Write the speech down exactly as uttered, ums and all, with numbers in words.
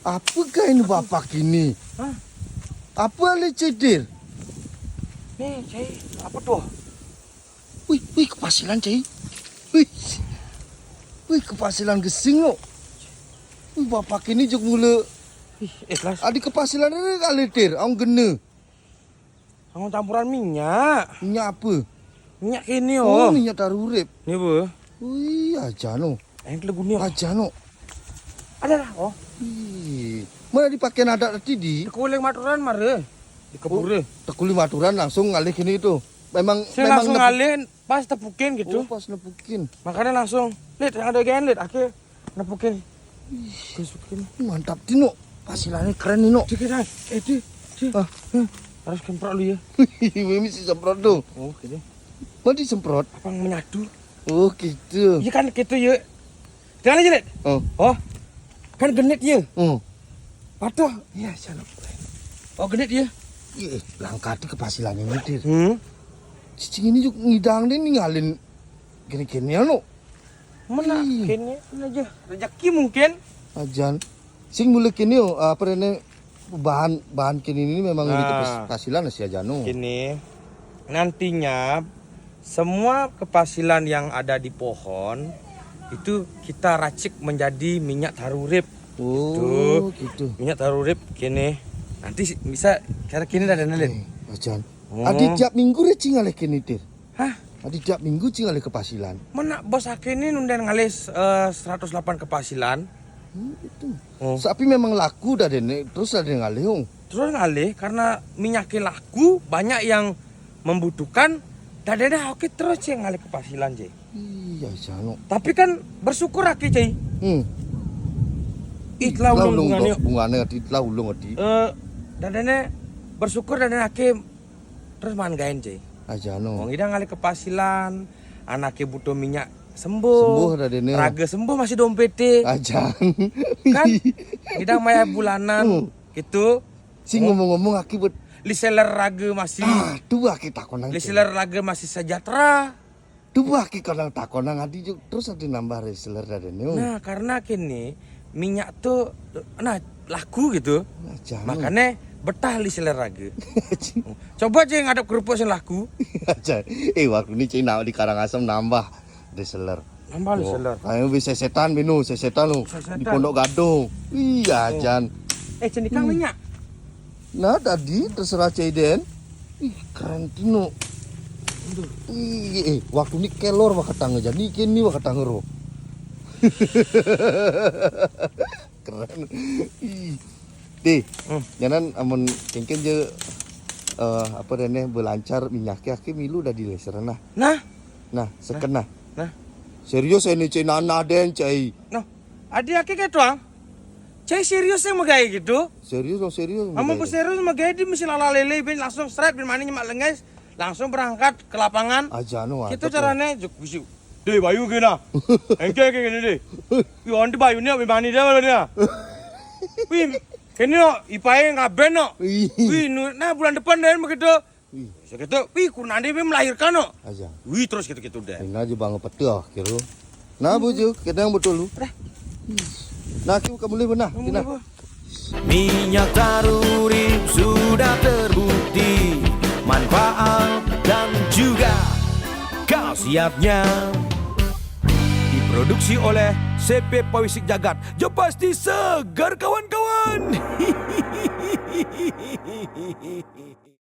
Apa kah ini bapak ini? Hah? Apa ale cedir? Nih, Cai, apa tuh? Wih, wih, kepasilan, Cai. Wih. Wih, kepasilan gesing, no. Wih, bapak ini jok mula. Ih, ikhlas. Adi kepasilan ini kali tir, ang gena. Anggo campuran minyak. Minyak apa? Minyak kene, oh, oh. Minyak tarurip. Nih, Bu. Wih, aja no. Yang telegune, oh. Aja no. Ada lah, oh. Ih, mana dipakai adat tadi di? Tekuling maturan mare. Di kebure. Oh, tekuling maturan langsung ngalih kene itu. Memang, saya memang langsung ngalih pas nepukin gitu. Oh, pas nepukin. Makanya langsung, lihat yang ada gen, lihat. Akhir nepukin. Ih, mantap, Tino. Pasilannya keren, Nino. Dikit, San. Eh, di, di. Ah. Harus kemprok lu ya. Ini si semprot tuh. Oh, gitu. Mau disemprot? Apa menyatu? Oh, gitu. Iya kan, gitu ya. Jangan aja, lihat. Oh. Oh. Kan genit ya. Oh. Patuh. Iya, sana. Oh, genit ya. Iya, langkati kepasilannya nyetir. Hmm. Cicing ini juga ngidang deh ninggalin gini-gini, anu. Mana? Ih. Kene aja. Rezeki mungkin. Ajan. Sing mulai kini, oh, apa rene bahan, bahan kini ini memang udah kepes-, kepasilan sih aja, no. Kini nantinya semua kepasilan yang ada di pohon itu kita racik menjadi minyak tarurip. Oh, gitu. Minyak tarurip kini. Nanti bisa cara kini dah ada, Lin. Eh, ajan. Oh. Adi tiap minggu recing alih kini, Tir. Hah? Adi tiap minggu cing alih kepasilan. Mana bos ake ini nunden ngalih, eh, seratus delapan kepasilan. Hmm, gitu. Oh. Tapi memang laku dah dene, terus ada ngalih, oh. Terus ngalih karena minyaknya laku, banyak yang membutuhkan, dadene oke terus cing ngalih kepasilan, cing. Iya, jano. Tapi kan bersyukur ake, cing. Hmm. Ih, telah ulung bungane, bungane ati, telah ulung ati. Eh, dadene bersyukur dadene ake terus manggain, cing. Aja no. Wong idang ngalih kepasilan, anake butuh minyak sembuh. Sembuh dah dene. Raga sembuh masih dompete. Aja. Kan? Idang mayar bulanan, hmm, gitu. Sing ngomong-ngomong aki bet- Liseler raga masih. Ah, tuh aki takonang. Liseler raga masih sejahtera. Tuh aki konang takonang adi juk terus adi nambah reseller dah dene. Nah, karena kini minyak tuh, nah, laku gitu. Aja no. Makanya betah liseler raga. Coba aja ngadep kerupuk sing laku. Aja. Eh, waktu ini Cina di Karangasem nambah reseller. Nambah reseller. Kayak bisa setan bino, sesetan lo. Sesetan. Di Pondok Gadung. Iya, oh. Jan. Eh, cenikang minyak. Nah, tadi terserah Ciden. Ih, keren Tino. Aduh. Ih, eh, waktu ini kelor wakatanga jadi kini wakatanga ro. Keren. Ih. Deh, hmm, jangan amun kengken je, eh, apa dene belancar minyaknya aki milu dah di leser nah. Nah. Nah, seken nah. Nah. Serius ini cai nanah den cai. Nah, adi aki ke tuang. Cai serius yang megai gitu. Serius dong, serius. Amun serius megai di mesti lala lele bin langsung seret bin mani nyemak lenges. Langsung berangkat ke lapangan. Aja no. Gitu caranya juk bisi. Deh, Bayu gini. Engke, engke gini deh. Wih, onti Bayu ni, wih, mani dia, mani dia. Wih, kini no, ipai ngaben no. Wih. Wih, nu-, nah, bulan depan deh begitu. Wih. Segitu, wih, kurang dia melahirkan no. Aja. Wih, terus gitu-gitu deh. Ini aja bang petuh, kira. Nah, bujuk, kadang betul lu. Dah. Nah, aku kamu boleh benar. Kamu boleh, Bu. Minyak tarurip sudah terbukti manfaat dan juga khasiatnya. Diproduksi oleh C P Pawisik Jagat. Jo pasti segar, kawan-kawan.